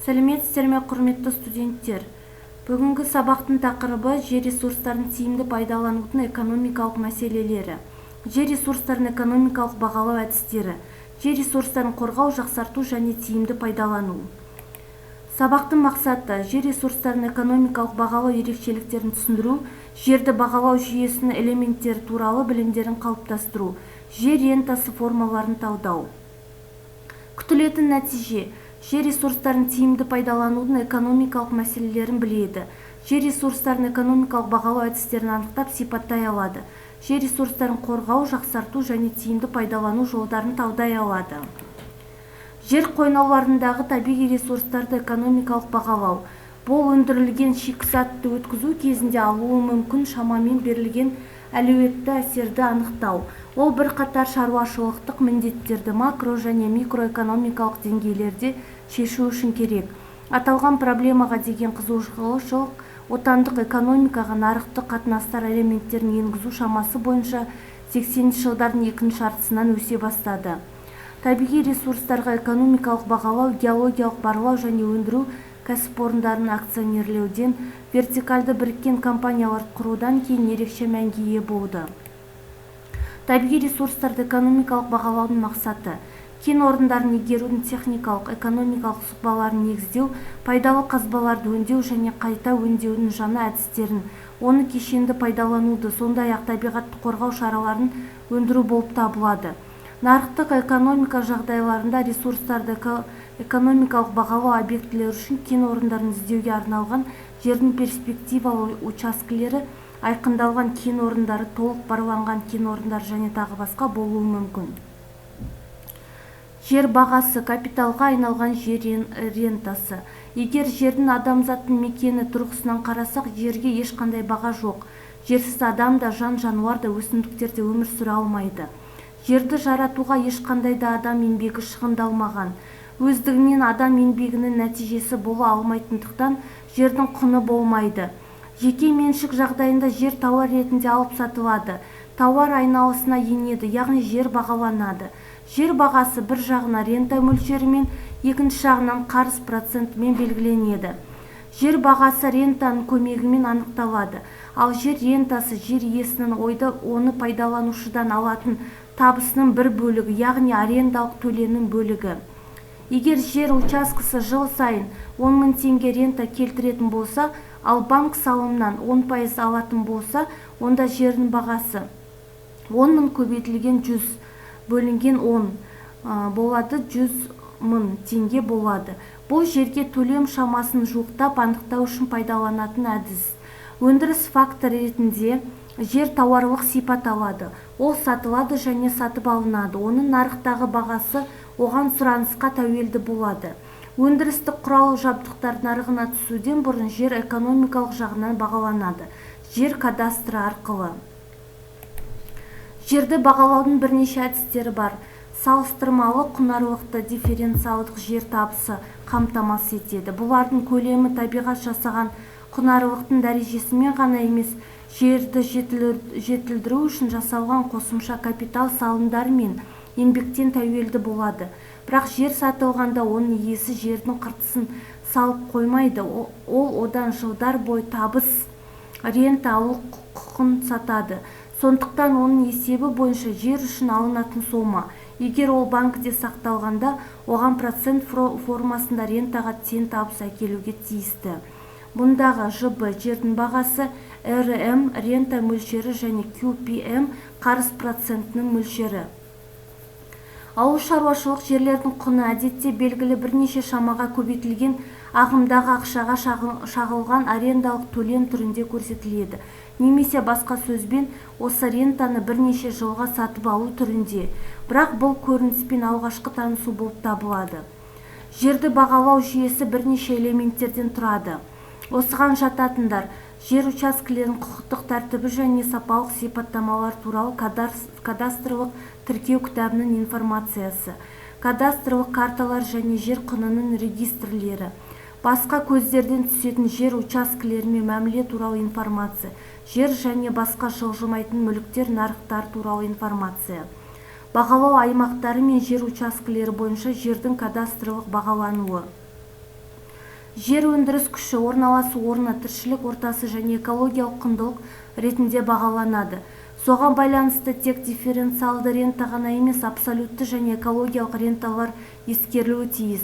Сәлеметсіздер ме, құрметті студенттер! Бүгінгі сабақтың тақырыбы: жер ресурстарын тиімді пайдаланудың экономикалық мәселелері, жер ресурстарын экономикалық бағалау әдістері, жер ресурстарын қорғау, жақсарту және тиімді пайдалану. Сабақтың мақсаты: жер ресурстарын экономикалық бағалау ерекшеліктерін түсіндіру, жерді бағалау жүйесінің элементтері туралы білімдерін қалыптастыру, жер рентасы формаларын талдау. Күтілетін нәтиже: жер ресурстарын тиімді пайдаланудың экономикалық мәселелерін біледі, жер ресурстарын экономикалық бағалау әдістерін анықтап, сипаттай алады, жер ресурстарын қорғау, жақсарту және тиімді пайдалану жолдарын талдай алады. Жер қойнауларындағы табиғи ресурстарды экономикалық бағалау. Бұл өндірілген шикізатты өткізу кезінде алуы мүмкін шамамен берілген әлеуетті әсерді анықтау. Ол бірқатар шаруашылықтық міндеттерді макро және микроэкономикалық деңгейлерде шешу үшін керек. Аталған проблемаға деген қызығушылық отандық экономикаға нарықтық қатынастар элементтерін енгізу шамасы бойынша 80 жылдардың екінші жартысынан өсе бастады. Табиғи ресурстарға экономикалық бағалау геологиялық барлау және өндіру кәсіпорындарын акционерлеуден, вертикальды біріккен компанияларды құрудан кейін ерекше мәнге ие болды. Табиғи ресурстарды экономикалық бағалаудың мақсаты: кен орындарын игерудің техникалық, экономикалық сұқбаларын негіздеу, пайдалы қазбаларды өңдеу және қайта өңдеудің жаңа әдістерін, оны кешенді пайдалануды, сондай-ақ табиғатты қорғау шараларын өндіру болып табылады. Нарықтық экономика жағдайларында ресурстарды экономикалық бағалау объектілері үшін кен орындарын іздеуге арналған жердің перспективалы учаскелері, айқындалған кен орындары, толық барланған кен орындары және тағы басқа болуы мүмкін. Жер бағасы – капиталға айналған жер рентасы. Егер жердің адамзаттың мекені тұрғысынан қарасақ, жерге ешқандай баға жоқ. Жерсіз адам да, жан-жануар да, өсімдіктер де өмір сүре алмайды. Жерді жаратуға ешқандай да адам еңбегі шығындалмаған. Өздігінен адам еңбегінің нәтижесі бола алмайтындықтан, жердің құны болмайды. Жеке меншік жағдайында жер тауар ретінде алып сатылады, тауар айналысына енеді, яғни жер бағаланады. Жер бағасы бір жағынан рента мөлшерімен, екінші жағынан қарыз процентімен белгіленеді. Жер бағасы рентаның көмегімен анықталады. Ал жер рентасы – жер иесінің ойды оны пайдаланушыдан алатын табысының бір бөлігі, яғни арендалық төлемнің бөлігі. Егер жер учаскесі жыл сайын 10 мың теңге рента келтіретін болса, ал банк салымнан 10% алатын болса, онда жердің бағасы 10 мың көбейтілген 100 бөлінген 10 болады, 100 мың теңге болады. Бұл жерге төлем шамасын жуықтап анықтау үшін пайдаланатын әдіс. Өндіріс факторы ретінде жер тауарлық сипат алады. Ол сатылады және сатып алынады. Оның нарықтағы бағасы оған сұранысқа тәуелді болады. Өндірістік құрал жабдықтар нарығына түсуден бұрын жер экономикалық жағынан бағаланады жер кадастры арқылы. Жерді бағалаудың бірнеше әдістері бар. Салыстырмалы құнарлықты дифференциалдық жер табысы қамтамасыз етеді. Бұлардың көлемі табиғат жасаған құнарлылықтың дәрежесімен ғана емес, жерді жетілдіру үшін жасалған қосымша капитал салымдары мен еңбектен тәуелді болады. Бірақ жер сатылғанда оның иесі жердің қыртысын салып қоймайды. Ол одан жылдар бойы табыс, рента алу құқын сатады. Сондықтан оның есебі бойынша жер үшін алынатын сома, егер ол банкіде сақталғанда, оған процент формасында рентаға тең табыс әкелуге тиісті. Бұндағы ЖБ – жердің бағасы, РМ – рента мөлшері және QPM – қарыз процентінің мөлшері. Ауыл шаруашылық жерлердің құны әдетте белгілі бірнеше шамаға көбейтілген ағымдағы ақшаға шағылған арендалық төлем түрінде көрсетіледі немесе басқа сөзбен, осы рентаны бірнеше жылға сатып алу түрінде. Бірақ бұл көрініспен алғашқы танысу болып табылады. Жерді бағалау жүйесі бірнеше элементтерден тұрады. Осыған жататындар: жер учаскелерінің құқықтық тәртібі және сапалық сипаттамалары туралы кадастрлық тіркеу кітабының информациясы, кадастрлық карталар және жер құнының регистрлері, басқа көздерден түсетін жер учаскелерімен мәміле туралы информация, жер және басқа жылжымайтын мүліктер нарықтары туралы информация, бағалау аймақтары мен жер учаскелері бойынша жердің кадастрлық бағалануы. Жер өндіріс күші, орналасу орны, тіршілік ортасы және экологиялық құндылық ретінде бағаланады. Соған байланысты тек дифференциалды рента ғана емес, абсолютті және экологиялық ренталар ескерілуі тиіс.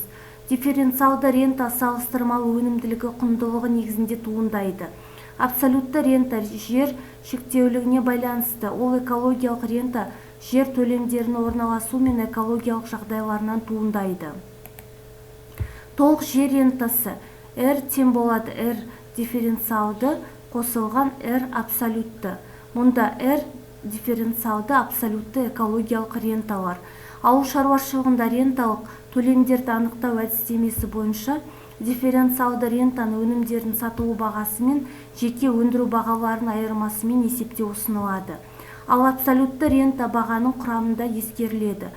Дифференциалды рента салыстырмалы өнімділігі құндылығы негізінде туындайды. Абсолютті рента жер шектеулігіне байланысты, ол экологиялық рента жер төлімдерінің орналасуы мен экологиялық жағдайларынан туындайды. Толық жер рентасы R тең болады R дифференциалды қосылған R абсолютті. Мұнда R дифференциалды абсолютті экологиялық ренталар. Ауыл шаруашылығында ренталық төлемдерді анықтау әдістемесі бойынша дифференциалды рентаны өнімдердің сатылу бағасы мен жеке өндіру бағаларының айырмасымен есептеу ұсынылады. Ал абсолютті рента бағаның құрамында ескеріледі.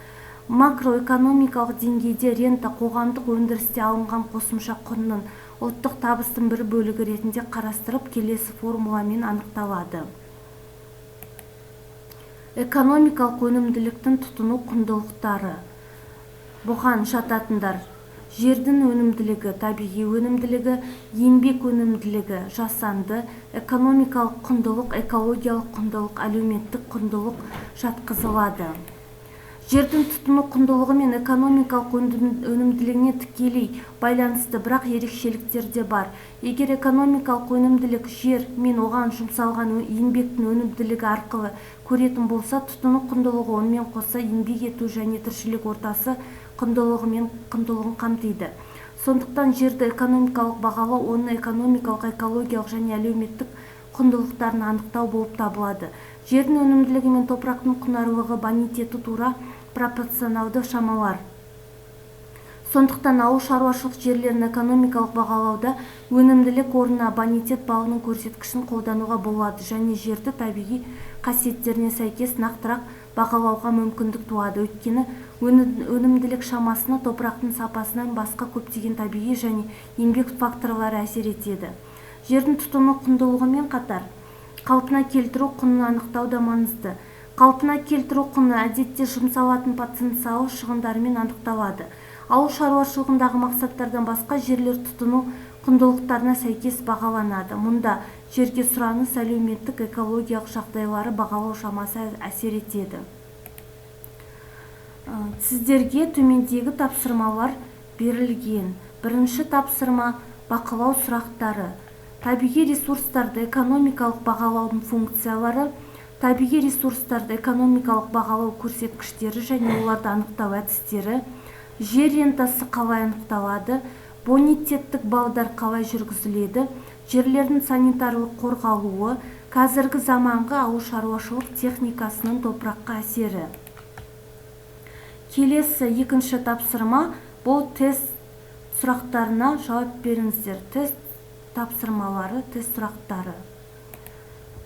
Макроэкономикалық деңгейде рента қоғамдық өндірісте алынған қосымша құнның ұлттық табыстың бір бөлігі ретінде қарастырып, келесі формуламен анықталады. Экономикалық өнімділіктің тұтыну құндылықтары. Бұған жататындар: жердің өнімділігі, табиғи өнімділігі, еңбек өнімділігі, жасанды, экономикалық құндылық, экологиялық құндылық, әлеуметтік құндылық жатқызылады. Жердің тұтыну құндылығы мен экономикалық өнімділігіне тікелей байланысты, бірақ ерекшеліктер де бар. Егер экономикалық өнімділік жер мен оған жұмсалған еңбектің өнімділігі арқылы көретін болса, тұтыну құндылығы онымен қоса еңбек ету және тіршілік ортасы құндылығын қамтиды. Сондықтан жерді экономикалық бағалау оның экономикалық, экологиялық және әлеуметтік құндылықтарын анықтау болып табылады. Жердің өнімділігі мен топырақтың құнарлығы бонитеті тура пропорционалды шамалар. Сондықтан ауыл шаруашылық жерлерін экономикалық бағалауда өнімділік орнына бонитет балының көрсеткішін қолдануға болады және жерді табиғи қасиеттеріне сәйкес нақтырақ бағалауға мүмкіндік туады. Өйткені өнімділік шамасына топырақтың сапасынан басқа көптеген табиғи және еңбек факторлары әсер етеді. Жердің тұтыну құндылығымен қатар қалпына келтіру құнын анықтау да маңызды. Қалпына келтіру құны әдетте жұмсалатын потенциалы шығындармен анықталады. Ауыл шаруашылығындағы мақсаттардан басқа жерлер тұтыну құндылықтарына сәйкес бағаланады. Мұнда жерге сұраныс, әлеуметтік, экологиялық жағдайлары бағалау шамасы әсер етеді. Сіздерге төмендегі тапсырмалар берілген. Бірінші тапсырма бақылау сұрақтары. Табиғи ресурстарды экономикалық бағалаудың функциялары, табиғи ресурстарды экономикалық бағалау көрсеткіштері және оларды анықтау әдістері, жер рентасы қалай анықталады, бонитеттік балдар қалай жүргізіледі, жерлердің санитарлық қорғалуы, қазіргі заманғы ауыл шаруашылық техникасының топыраққа әсері. Келесі екінші тапсырма бұл тест сұрақтарына жауап беріңіздер. Тест тапсырмалары, тест сұрақтары.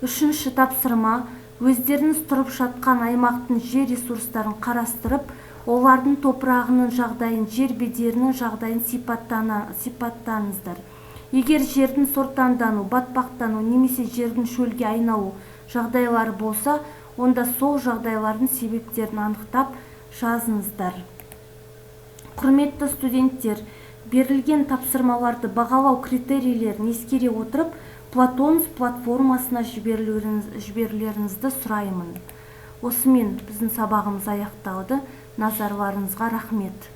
Үшінші тапсырма өздеріңіз тұрып жатқан аймақтың жер ресурстарын қарастырып, олардың топырағының жағдайын, жер бедерінің жағдайын сипаттаңыздар. Егер жердің сортаңдану, батпақтану немесе жердің шөлге айналу жағдайлары болса, онда сол жағдайлардың себептерін анықтап жазыңыздар. Құрметті студенттер, берілген тапсырмаларды бағалау критерийлерін ескере отырып, Платонус платформасына жіберулеріңізді сұраймын. Осымен біздің сабағымыз аяқталды. Назарларыңызға рахмет.